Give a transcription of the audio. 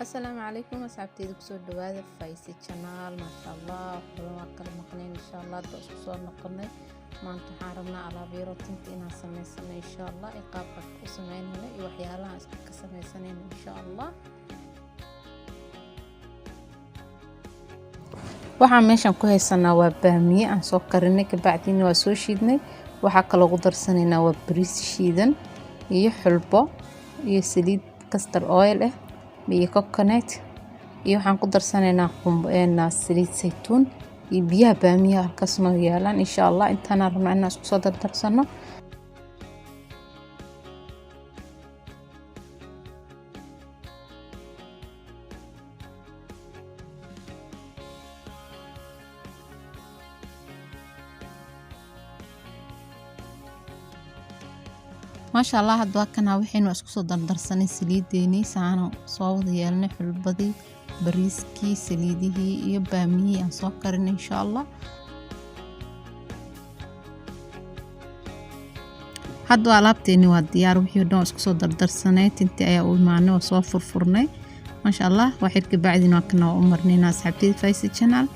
Asalaamu calaykum asxaabteyda, kusoo dhawaada Faysi Channel. Maasha Allah, wax badan waa kala maqnayn. Insha Allah hadda isku soo noqonay. Maanta waxaan rabnaa alaab yaro tinta inaan samaysano, insha Allah, iyo qaabka u sameynayno iyo waxyaalaha ka sameysanayno, insha Allah. Waxaan meeshan ku haysanaa waa baamiye aan soo karinay, kabacdina waa soo shiidnay. Waxaa kaloo ku darsanaynaa waa bariis shiidan iyo xulbo iyo saliid castor oil ah iyo coconut, iyo waxaan ku darsanaynaa saliid saytuun iyo biyaha baamiyaha halkaas noo yaalaan, insha Allah. Intaanaan rabnaa inaan isku soo dardarsano. Maasha Allah, hadda waa kanaa, waxaynu isku soo dardarsanay saliideenii, saana soo wada yeelnay xulbadii, bariiskii, saliidihii iyo baamiyihii aan soo karinay, insha Allah. Hadda alaabteeni waa diyaar, wixii o dhan waa isku soo dardarsanay. Tintii ayaa u imaanay, waa soo furfurnay, maasha Allah. Waa xirka bacdina waa kana, waa u marnayna asxaabteyda Faysi Channel.